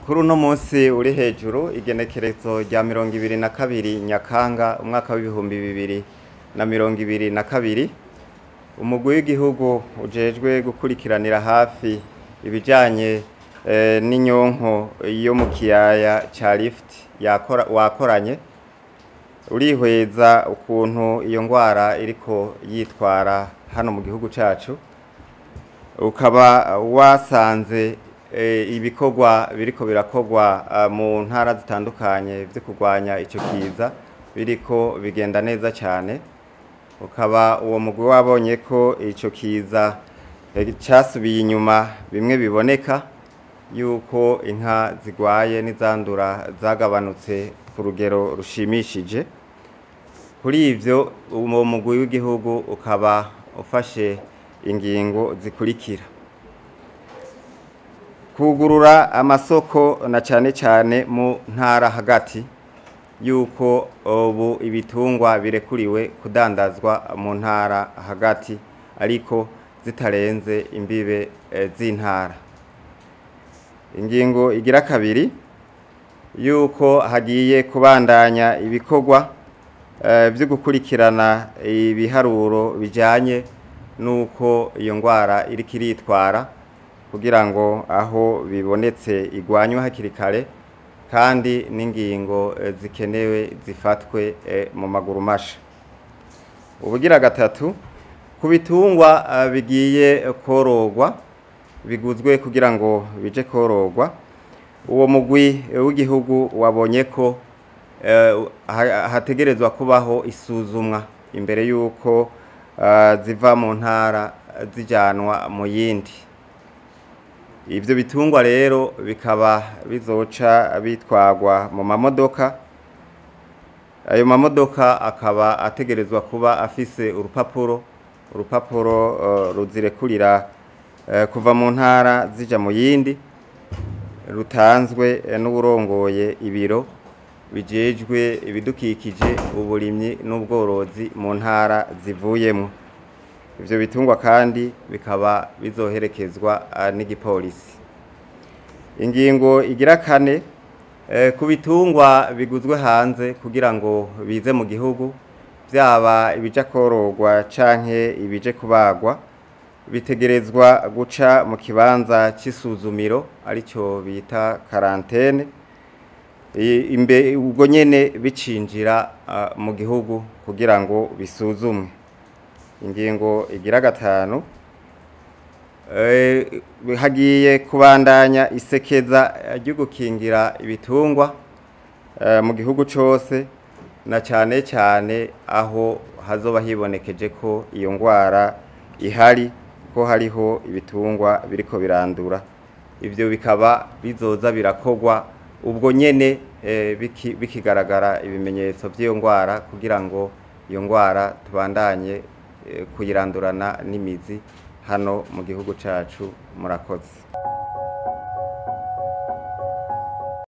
Kuri uno munsi uri hejuru, igenekerezo rya 22 Nyakanga umwaka w'2022, umugwi w'igihugu ujejwe gukurikiranira hafi ibijanye n'inyonko yo mu kiyaya ca Rift wakoranye, urihweza ukuntu iyo ngwara iriko yitwara hano mu gihugu cacu, ukaba wasanze ibikorwa biriko birakorwa mu ntara zitandukanye vyo kurwanya ico kiza biriko bigenda neza cyane. Ukaba uwo mugwi wabonye ko ico kiza casubiye inyuma, bimwe biboneka yuko inka zigwaye n'izandura zagabanutse ku rugero rushimishije. Kuri ivyo, uwo mugwi w'igihugu ukaba ufashe ingingo zikurikira: kugurura amasoko na cane cane mu ntara hagati, yuko ubu ibitungwa birekuriwe kudandazwa mu ntara hagati ariko zitarenze imbibe z'intara. Ingingo igira kabiri, yuko hagiye kubandanya ibikorwa vyo gukurikirana ibiharuro bijanye nuko iyo ngwara iriko iritwara, kugira ngo aho bibonetse igwanywe hakiri kare kandi n'ingingo zikenewe zifatwe mu maguru masha. Ubugira gatatu, ku bitungwa bigiye korogwa, biguzwe kugira ngo bije korogwa, uwo mugwi w'igihugu wabonye ko hategerezwa kubaho isuzumwa imbere yuko ziva mu ntara zijanwa mu yindi. Ivyo bitungwa rero bikaba bizoca bitwagwa mu mamodoka. Ayo mamodoka akaba ategerezwa kuba afise urupapuro ruzirekurira kuva mu ntara zija mu yindi, rutanzwe n'uwurongoye ibiro bijejwe ibidukikije, uburimyi n'ubworozi mu ntara zivuyemwo. Ivyo bitungwa kandi bikaba bizoherekezwa n'igipolisi. Ingingo igira kane, ku bitungwa biguzwe hanze kugira ngo bize mu gihugu, vyaba ibija korogwa canke ibije kubagwa, bitegerezwa guca mu kibanza c'isuzumiro, arico bita karantene, ubwo nyene bicinjira mu gihugu kugira ngo bisuzumwe. Ingingo igira gatanu, hagiye kubandanya isekeza ryo gukingira ibitungwa mu gihugu cose, na cane cane aho hazoba hibonekeje ko iyo ngwara ihari, ko hariho ibitungwa biriko birandura. Ivyo bikaba bizoza birakorwa ubwo nyene bikigaragara ibimenyetso vy'iyo ngwara, kugira ngo iyo ngwara tubandanye kuyirandurana n'imizi hano mu gihugu cacu. Murakoze.